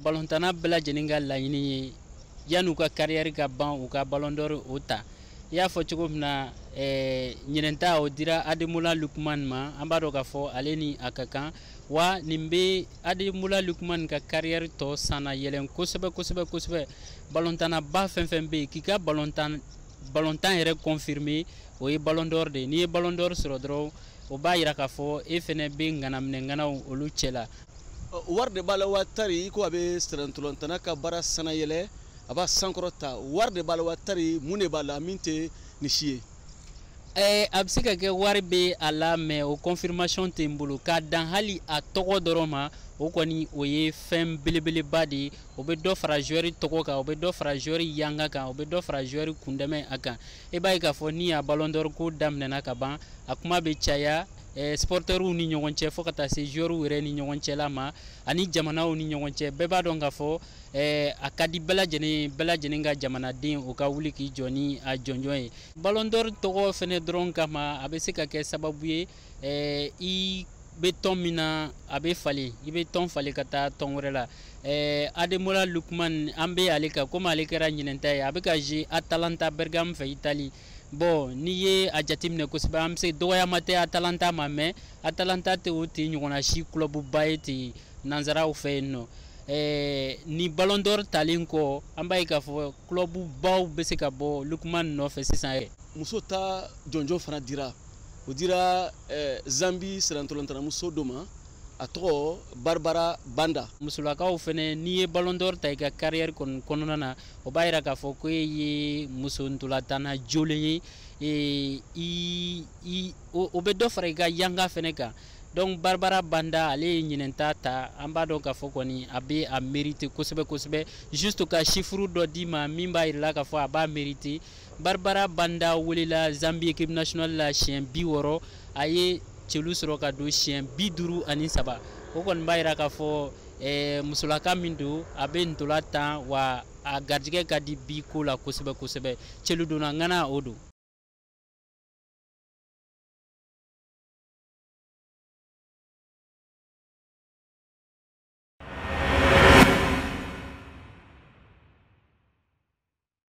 Balontanna bɛɛ lajɛlen ka laɲini ye yan'u ka carrière ka ban, u ka Ballon d'Or o ta. I y'a fɔ cogo min na, ɲinɛnta o dira Ademola Lookman ma. An b'a dɔn k'a fɔ ale ni a ka kan wa nin bɛ Ademola Lookman ka carrière tɔ sanna yɛlɛn kosɛbɛ kosɛbɛ kosɛbɛ. Balontanna fɛn fɛn bɛ yen k'i ka balontan yɛrɛ confirmer, o ye Ballon d'Or de ye. N'i ye Ballon d'Or sɔrɔ dɔrɔn, o b'a yira k'a fɔ e fɛnɛ bɛ ŋanaminɛ ŋanaw olu cɛ la. Wari de b'a la wa? Tari ko a bɛ sirantolantana ka baara sanayɛlɛ, a b'a sankɔrɔ ta. Wari de b'a la wa? Tari mun de b'a la min tɛ nin si ye? A bɛ se ka kɛ wari bɛ a la, mais o confirmation tɛ n bolo. K'a dan hali a tɔgɔ dɔrɔn ma, o kɔni o ye fɛn belebeleba de ye. O bɛ dɔ fara joueur tɔgɔ kan, o bɛ dɔ fara joueur yanga kan, o bɛ dɔ fara joueur kundɛmɛ a kan. E b'a ye k'a fɔ ni a Ballon d'Or ko daminɛna ka ban, a kuma bɛ caya supporteriw ni ɲɔgɔn cɛ, fo ka taa se joueurs yɛrɛ ni ɲɔgɔn cɛla ma ani jamanaw ni ɲɔgɔn cɛ. Bɛɛ b'a dɔn k'a fɔ a ka di bɛɛ lajɛlen, bɛɛ lajɛlen ka jamanaden o ka wuli k'i jɔ ni a jɔnjɔn ye. Ballon d'Or tɔgɔ fɛnɛ dɔrɔn kama, a bɛ se ka kɛ sababu ye i bɛ tɔn min na, a bɛ falen, i bɛ tɔn falen ka taa tɔn wɛrɛ la. Ademola Lookman, an bɛ ale kan komi ale kɛra ɲinɛnta ye, a bɛ ka jouer Atalanta Bergame fɛ Italie. Bon, n'i ye a jateminɛ kosɛbɛ, an bɛ se dɔgɔyama tɛ Atalanta ma, mais Atalanta tɛ o ten ɲɔgɔnna si club ba ye ten nanzaraw fɛ yen nɔ. Ni Ballon d'Or talen kɔ, an b'a ye k'a fɔ club baw bɛ se ka bɔ Lookman nɔfɛ sisan yɛrɛ. Muso ta jɔnjɔn fana dira, o dira Zambi sirantolantanamuso dɔ ma, a tɔgɔ Barbara Banda. Musolakaw fɛnɛ, n'i ye Ballon d'Or ta i ka carrière kɔni kɔnɔna na, o b'a yira k'a fɔ ko e ye muso ntolatanna jolen ye. I o bɛ dɔ fara i ka yanga fɛnɛ kan. Donc Barbara Banda, ale ye ɲinɛnta ta. An b'a dɔn k'a fɔ kɔni a bɛ a mérité kosɛbɛ kosɛbɛ. Juste ka chiffre dɔ d'i ma min b'a yira k'a fɔ a b'a mérité: Barbara Banda welela Zambie équipe nationale la siɲɛ 60, a ye celu sɔrɔ ka don siɲɛ 53. O kɔni b'a yira k'a fɔ musolaka min don, a bɛ ntola tan wa a garijɛgɛ ka di bi ko la kosɛbɛ kosɛbɛ. Celu donna ŋana o don.